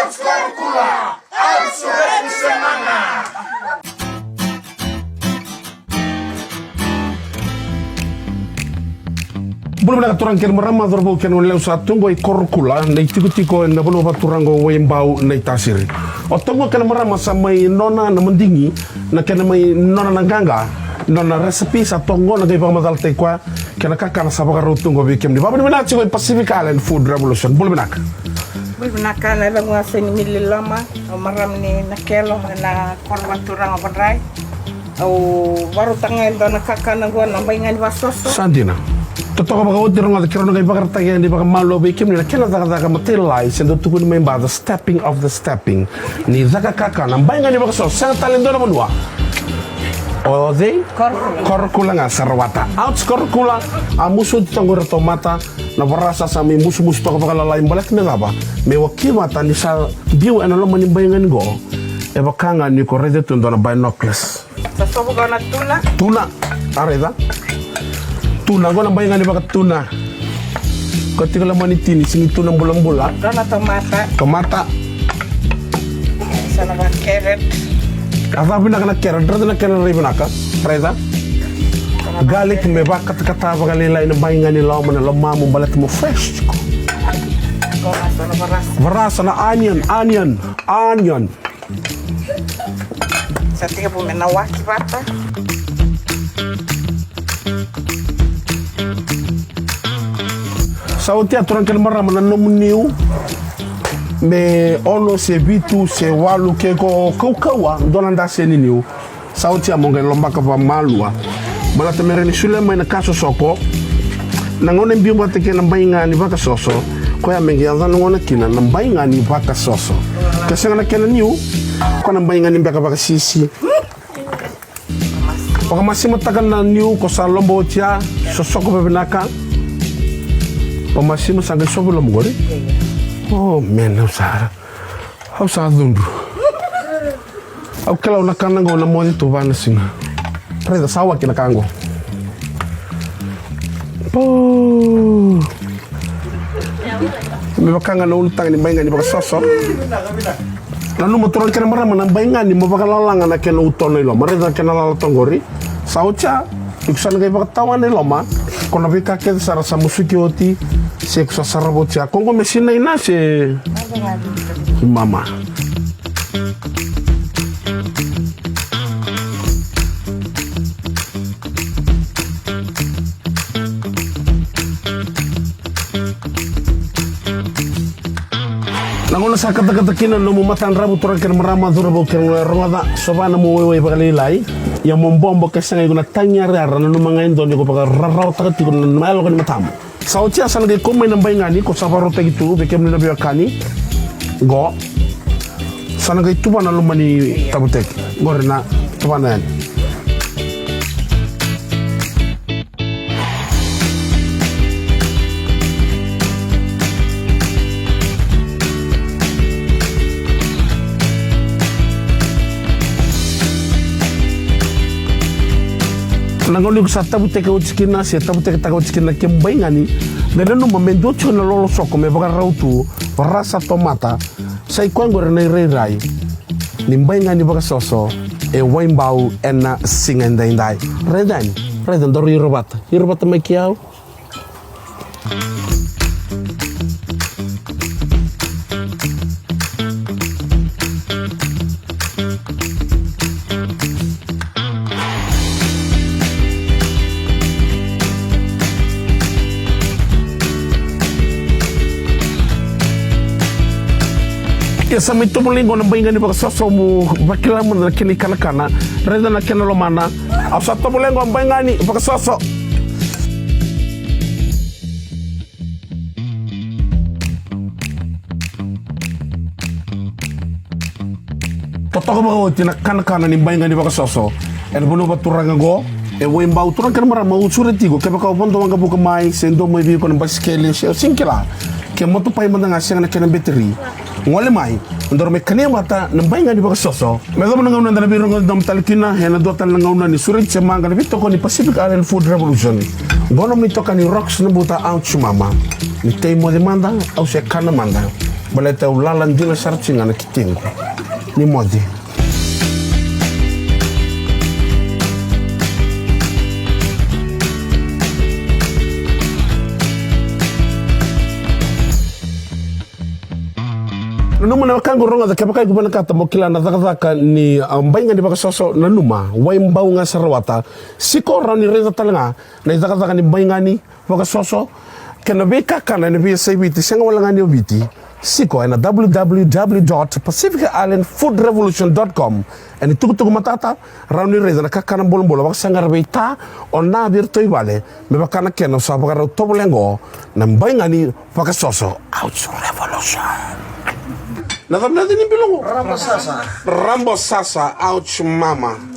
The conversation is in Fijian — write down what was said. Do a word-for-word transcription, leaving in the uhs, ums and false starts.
Korokula, au sureti semana. Bula vinaka turaga kei na marama, cauravou kei na goneyalewa sa tu qo i Korokula, na itikotiko ena vanua vakaturaga o Waibau, Naitasiri. O toqo kei na marama sa mai nona na madigi, na kena mai nona na qaqa, nona recipe sa toqo na qai vakamacalataki koya, kei na kakana sa vakarau tu qo vei kemuni. Vakavinavinaka tiko i Pacific Island Food Revolution. Bula vinaka. Bula vinaka, na yacaqu ga o Seni Mili Loma, au marama ni Nakelo, ena koro vakaturaga o Vadrai. Au vakarautaka ga e dua na kakana qo na baigani vakasoso. Sa dina. Totoka vakaoti, rogoca, keirau na qai vakaraitaka yani vakamalua vei kemuni na kena cakacaka matailalai, se dau tukuni mai Ba, the stepping of the stepping. Ni caka kakana, baigani vakasoso, sega tale e dua na vanua. O cei? Korokula. Korokula ga sa rawata. Ouch, Korokula, a musu oti toka qori na tomata, na varasa sa mai musumusu toka vakalalai, baleta me cava? Me waki vata ni sa biu ena loma ni baigani qo. E vaka ga ni ko raica tu e dua na binoculars. Sa sovu qo na tuna. Tuna. A raica. Tuna, qo na baigani vakatuna. Ko tiko loma ni tini, sega ni tuna bulabula. Qo na tomata. Tomata. Sa na va carrot. A cava vinaka na carrot, raica na kena rai vinaka. Raica. Garlic me vakatakata vakalailai na baigani loma, na lomamu baleta mo fresh tiko. Qo na sa na varasa. Varasa na onion, onion, onion. Sa tekivu me na waki vata. Sa oti ya turaga kei na marama na nomu niu. Me ono se vitu se walu ke ko kaukauwa, dua na dase ni niu. Sa oti ya mo qai lobaka vakamalua. Baleta me rawa ni solia mai na ka sosoko. Na gauna e biu vata kei na baigani vakasoso, koya me qai yacana gona kina na baigani vakasoso. Ke sega na kena niu, ko na baigani beka vakasisi. Vakamasimataka na niu ko sa loba oti ya, sosoko vavinaka. Vakamasima sa qai sovi loma qori. Oh man, au sa, au sa cudru. Au kila au na kana qo na moce tu va na siga. Raica sa waki na ka qo. Po. Me vaka ga na ulutaga ni baigani vakasoso. Nanuma turaga kei na marama na baigani mo vakalalaga na kena utona i loma. Raica na kena lala toka qori. Sa oti ya. Iko sa na qai vakatawana i loma, ko na veika kece sara sa musuki oti, se ko sa sarava oti ya. Ko qo me sinai na se mama. Na gauna sa katakata kina na nomu matadravu turaga kei na marama, cauravou kei na goneyalewa, rogoca, sova na nomu waiwai vakalailai. Ia mo bobo ke sega iko na tagi yarayara, nanuma ga e dua ni ko vakararawataka tiko na yaloka ni matamu. Sa oti ya sa na qai kau mai na baigani ko sa vakarautaki tu vei kemuni na veiwekani. Qo. Sa na qai tuvana loma ni tavuteke. Qori na tuvana yani. Na gauna iko sa tavuteke oti kina se tavuteketaka oti kina na kemu baigani, qai nanuma me dua tiko na lolosoko me vakarau tu, varasa tomata. Sa i koya qori na irairai ni baigani vakasoso e Waibau ena siga edaidai. Raica yani, raica, daru ira vata, ira vata mai kei au. Ia sa mai tovolei qo na baigani vakasoso, mo vakila mada na kena ikanakana. Raica na kena lomana. Au sa tovolei qo baigani vakasoso. Totoka vakaoti na kanakana ni baigani vakasoso ena vanua vakaturaga qo e Waibau. Turaga kei na marama, au sureti iko, kevaka o vodo waqavuka mai se dua mai vei iko na basikeli se o sega ni kila, ke motopai mada ga sega na kena beteri, gole mai, daru mai kania vata na baigani vakasoso. Me yacova na gauna eda na veirogoci domo tale kina, ena dua tale na gauna ni Sureti se Maqa, na veitokoni ni Pacific Island Food Revolution. Qo nomuni itokani Rocks Nabuta, au Chumama. Ni tei moce mada, au se kana mada. Baleta au lala dina sara tiko ga na kekequ. Ni moce. Nanuma na wekaqu, rogoca, kevaka iko vinakata mo kila na cakacaka ni, a, baigani vakasoso, nanuma, Waibau ga sa rawata. Siko, rawa ni raica tale ga na icakacaka ni baigani vakasoso kei na veikakana ena veiyasai Viti, sega wale ga ni o Viti. Siko ena w w w dot pacific island food revolution dot com. Ena itukutuku matata, rawa ni raica na kakana bolobolo vakasaqara vei ta o na vei iratou i vale, me vaka na kena au sa vakarau tovolea oqo, na baigani vakasoso. Ouch revolution. Na cava na yaca ni biloqu? Rabo sasa. Rabo sasa, ouch mama.